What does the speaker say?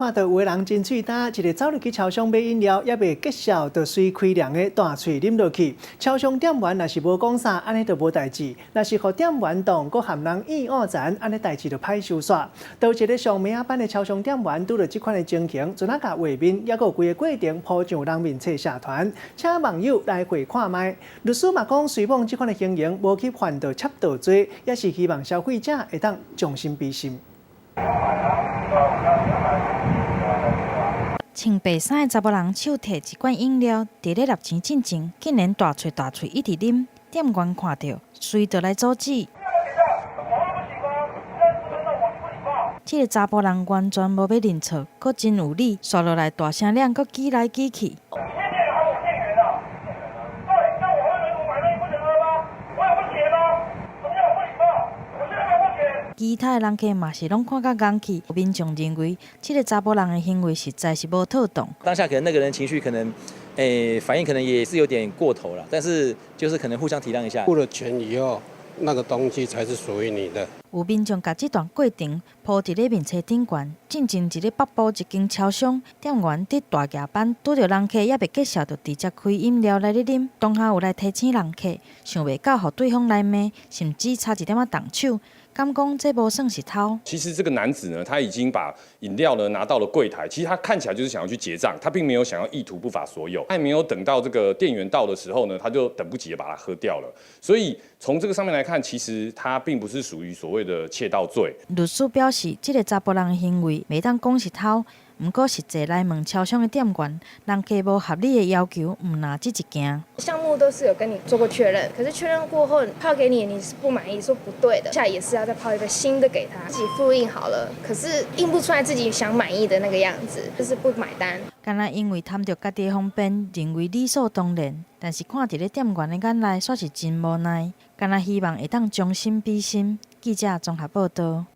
看著有的人真喙焦，一个走入去超商買飲料，猶未結數，就隨開涼的大喙啉落去。超商店員若是無講啥，按呢就無代誌；若是予店員擋，閣含人揶惡殘，按呢代誌就歹收煞。就一个上暝仔班的超商店員拄著這款的情形，陣仔共畫面，猶閣有規个過程 po 上人面冊社團，請網友來回看覓。律師嘛講，雖罔這款的情形無去犯著竊盜罪，也是希望消費者會當將心比心。穿白衫的查埔人手提一罐飲料，佇咧納錢進前，竟然大喙大喙一直啉。店員看著，隨就來阻止。這个查埔人完全無欲認錯，閣真有理，紲落來大聲量，閣舉來舉去。其他的人客嘛是攏看甲戇去，民眾認為這个查埔人的行為實在是無妥當。當下可能那個人情緒可能，反應可能也是有點過頭了，但是就是可能互相體諒一下。付了錢以後，那個東西才是屬於你的。有民眾共這段過程 po 佇咧面冊頂懸，進前佇咧北部一間超商，店員佇大夜班拄著人客猶未結數，就直接開飲料來咧啉。當下有來提醒人客，想袂到予對方來罵，甚至差一點仔動手。敢講這無算是偷。其實這個男子呢，他已經把飲料呢拿到了櫃檯，其實他看起來就是想要去結賬，他並沒有想要意圖不法所有。他還沒有等到這個店員到的時候呢，他就等不及的把它喝掉了。所以從這個上面來看，其實他並不是屬於所謂的竊盜罪。律師表示，這个查埔人的行為袂當講是偷，毋過實際來問超商的店員，人客無合理的要求，毋若這一件。項目都是有跟你做過確認，可是確認過後泡給你，你是不滿意，說不對的，下也是要再泡一個新的給他，自己複印好了，可是印不出來自己想滿意的那個樣子，就是不買單。敢若因為貪著家己的方便，認為理所當然，但是看佇咧店員的眼內，煞是真無奈。敢若希望會當將心比心。記者綜合報道。